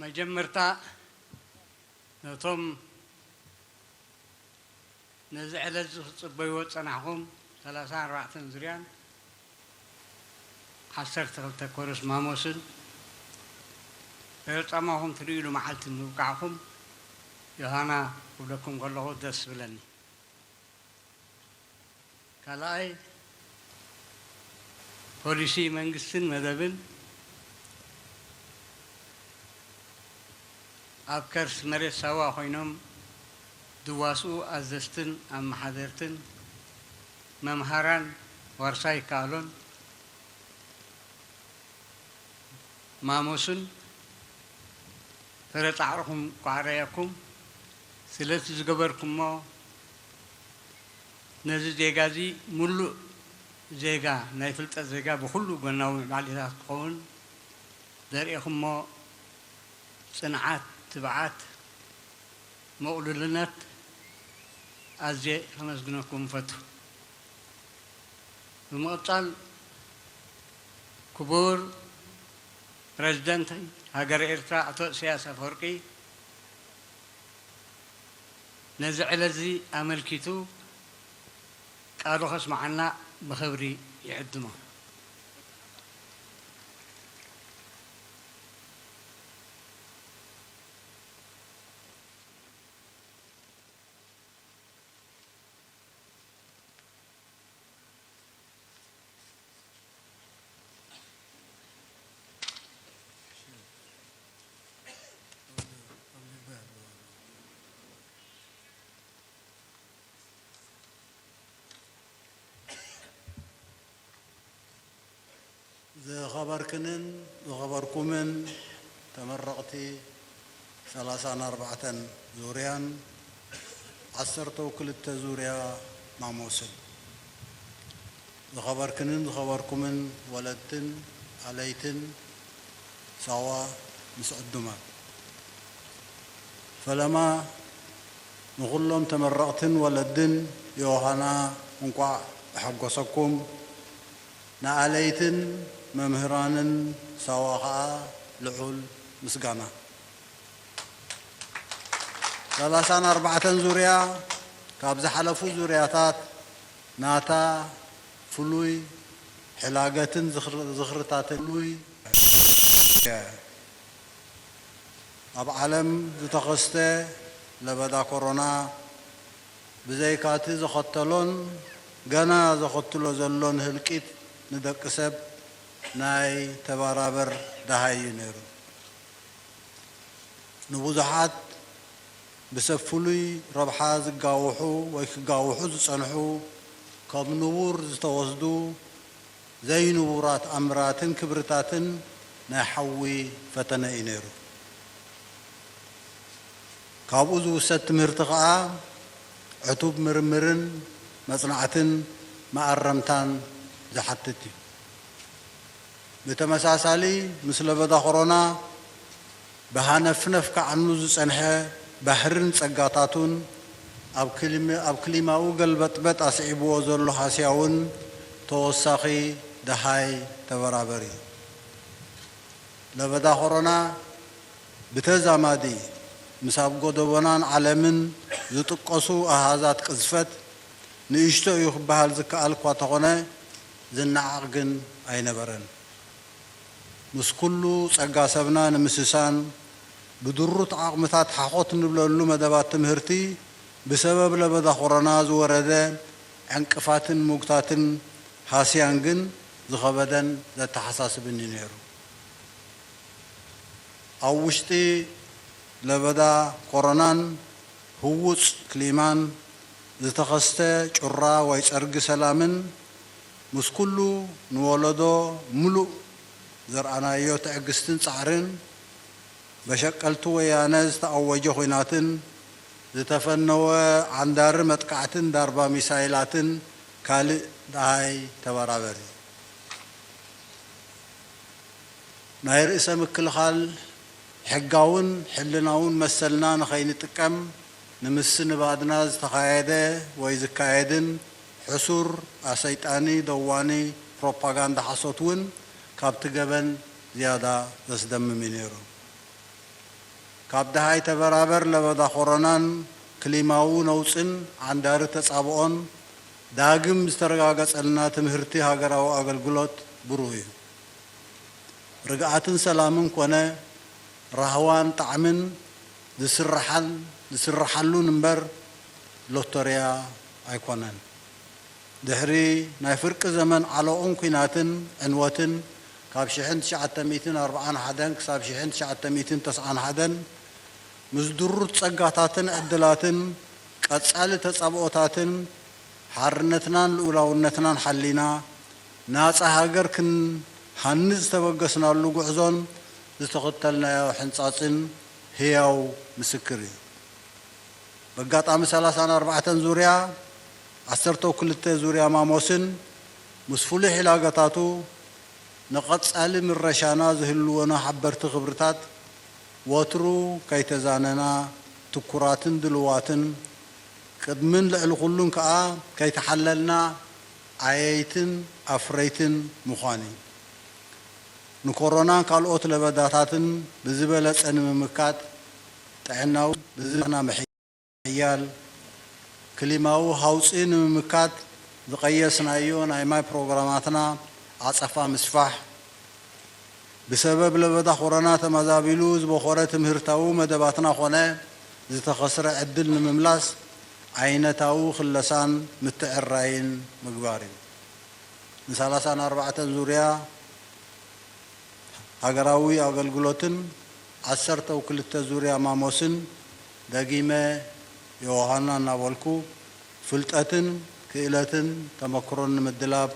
መጀመርታ ነቶም ነዚ ዕለት እዚ ክትጽበይዎ ዝጸናሕኩም ሰላሳን ኣርባዕተን ዙርያን ዓሰርተ ክልተ ኮርስ ማሞስን ፈረጻማኹም ትርእይሉ መዓልቲ ምብቃዕኩም ዮሃና ክብለኩም ከለኹ ደስ ዝብለኒ። ካልኣይ፣ ፖሊሲ መንግስትን መደብን ኣብ ከርሲ መሬት ሳዋ ኮይኖም ዝዋስኡ ኣዘዝትን ኣመሓደርትን፣ መምሃራን ዋርሳይ ይከኣሎን ማሞስን ፍረ ጻዕርኹም ኳዕረየኩም። ስለቲ ዝገበርኩሞ ነዚ ዜጋ እዚ ምሉእ ዜጋ ናይ ፍልጠት ዜጋ ብኹሉ ጎናዊ ምዕባሌታት ክኸውን ዘርእኹሞ ጽንዓት፣ ትብዓት፣ ምቕሉልነት ኣዝየ ከመስግነኩም እፈቱ። ብምቕጻል ክቡር ፕረዚደንት ሃገረ ኤርትራ ኣቶ ኢሳያስ ኣፈወርቂ ነዚ ዕለት እዚ ኣመልኪቱ ቃሉ ከስምዓና ብኽብሪ ይዕድሞ። ዝኸበርክንን ዝኸበርኩምን ተመረቕቲ ሰላሳን ኣርባዕተን ዙርያን ዓሰርተው ክልተ ዙርያ ማሞስን፣ ዝኸበርክንን ዝኸበርኩምን ወለድትን ኣለይትን ሳዋ ምስ ዕዱማት፣ ፈለማ ንኹሎም ተመረቕትን ወለድን ዮሃና እንቋዕ ኣሐጎሰኩም። ንኣለይትን መምህራንን ሳዋ ኸኣ ልዑል ምስጋና። ሰላሳን ኣርባዕተን ዙርያ ካብ ዝሓለፉ ዙርያታት ናታ ፍሉይ ሕላገትን ዝኽር-፣ ዝኽርታትን ፍሉይ ኣብ ዓለም ዝተኸስተ ለበዳ ኮሮና ብዘይካቲ ዘኸተሎን ገና ዘኸትሎ ዘሎን ህልቂት ንደቂ ሰብ ናይ ተበራበር ደሃይ እዩ ነይሩ። ንብዙሓት ብሰብ ፍሉይ ረብሓ ዝጋውሑ ወይ ክጋውሑ ዝጸንሑ ከም ንቡር ዝተወስዱ ዘይንቡራት ኣምራትን ክብርታትን ናይ ሓዊ ፈተነ እዩ ነይሩ። ካብኡ ዝውሰድ ትምህርቲ ኸኣ ዕቱብ ምርምርን መጽናዕትን መኣረምታን ዝሓትት እዩ። ብተመሳሳሊ፣ ምስ ለበዳ ኮሮና ብሃነፍነፍ ክዓኑ ዝጸንሐ ባሕርን ጸጋታቱን፣ ኣብ ክሊም-፣ ኣብ ክሊማኡ ገልበጥበጥ ኣስዒብዎ ዘሎ ሃስያ እውን ተወሳኺ ደሃይ ተበራበር እዩ። ለበዳ ኮሮና ብተዛማዲ ምስ ኣብ ጎደቦናን ዓለምን ዝጥቀሱ ኣሃዛት ቅዝፈት ንእሽቶ እዩ ክበሃል ዝከኣል እኳ ተኾነ፣ ዝነዓቕ ግን ኣይነበረን። ምስ ኩሉ ጸጋ ሰብና ንምስሳን፣ ብድሩት ዓቕምታት ሓኾት ንብለሉ መደባት ትምህርቲ ብሰበብ ለበዳ ኮሮና ዝወረደ ዕንቅፋትን ምጉታትን ሃስያን ግን ዝኸበደን ዘተሓሳስብን እዩ ነይሩ። ኣብ ውሽጢ ለበዳ ኮሮናን ህዉጽ ክሊማን ዝተኸስተ ጩራ ወይ ጸርጊ ሰላምን፣ ምስ ኩሉ ንወለዶ ምሉእ ዘርኣናዮ ትዕግስትን ጻዕርን፣ በሸቀልቲ ወያነ ዝተኣወጀ ኲናትን ዝተፈነወ ዓንዳሪ መጥቃዕትን ዳርባ ሚሳይላትን ካልእ ደሃይ ተበራበሪ። ናይ ርእሰ ምክልኻል ሕጋውን ሕልናውን መሰልና ንኸይንጥቀም ንምስንባድና ዝተኻየደ ወይ ዝካየድን ሕሱር ኣሰይጣኒ ደዋኒ ፕሮፓጋንዳ ሓሶት እውን ካብቲ ገበን ዝያዳ ዘስደምም እዩ ነይሩ። ካብ ደሃይ ተበራበር ለበዳ ኮሮናን ክሊማዊ ነውጽን ዓንዳሪ ተጻብኦን ዳግም ዝተረጋገጸልና ትምህርቲ ሃገራዊ ኣገልግሎት ብሩህ እዩ። ርግኣትን ሰላምን ኮነ ራህዋን ጣዕምን ዝስርሓል-፣ ዝስርሓሉን እምበር ሎተርያ ኣይኮነን። ድሕሪ ናይ ፍርቂ ዘመን ዓሎቕን ኲናትን ዕንወትን ካብ ሽሕን ትሽዓተ ሚእትን ኣርብዓን ሓደን ክሳብ ሽሕን ትሽዓተ ሚእትን ተስዓን ሓደን ምስ ድሩት ጸጋታትን ዕድላትን ቀጻሊ ተጻብኦታትን ሓርነትናን ልኡላውነትናን ሓሊና ናጻ ሃገር ክንሃንጽ ዝተበገስናሉ ጉዕዞን ዝተኸተልናዮ ሕንጻጽን ህያው ምስክር እዩ። በጋጣሚ ሰላሳን ኣርባዕተን ዙርያ፣ ዓሰርተው ክልተ ዙርያ ማሞስን ምስ ፍሉይ ሒላገታቱ ንቐጻሊ ምረሻና ዝህልወና ሓበርቲ ክብርታት ወትሩ ከይተዛነና ትኩራትን ድልዋትን ቅድምን ልዕሊ ኩሉን ከኣ ከይተሓለልና ዓየይትን ኣፍረይትን ምዃን እዩ። ንኮሮናን ካልኦት ለበዳታትን ብዝበለጸ ንምምካት ጥዕናዊ ብዝበና ምሕያል፣ ክሊማዊ ሃውጺ ንምምካት ዝቐየስናዮ ናይ ማይ ፕሮግራማትና ዓጸፋ ምስፋሕ፣ ብሰበብ ለበዳ ኮሮና ተመዛቢሉ ዝበኾረ ትምህርታዊ መደባትና ኾነ ዝተኸስረ ዕድል ንምምላስ ዓይነታዊ ክለሳን ምትዕራይን ምግባር እዩ። ንሰላሳን ኣርባዕተን ዙርያ ሃገራዊ ኣገልግሎትን ዓሰርተው ክልተ ዙርያ ማሞስን ደጊመ ዮሃና እናበልኩ ፍልጠትን ክእለትን ተመክሮን ንምድላብ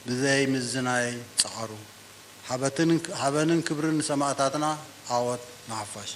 ብዘይ ምዝናይ ጸዓሩ። ሓበትን-፣ ሓበንን ክብርን ንሰማእታትና፣ ዓወት ንሓፋሽ።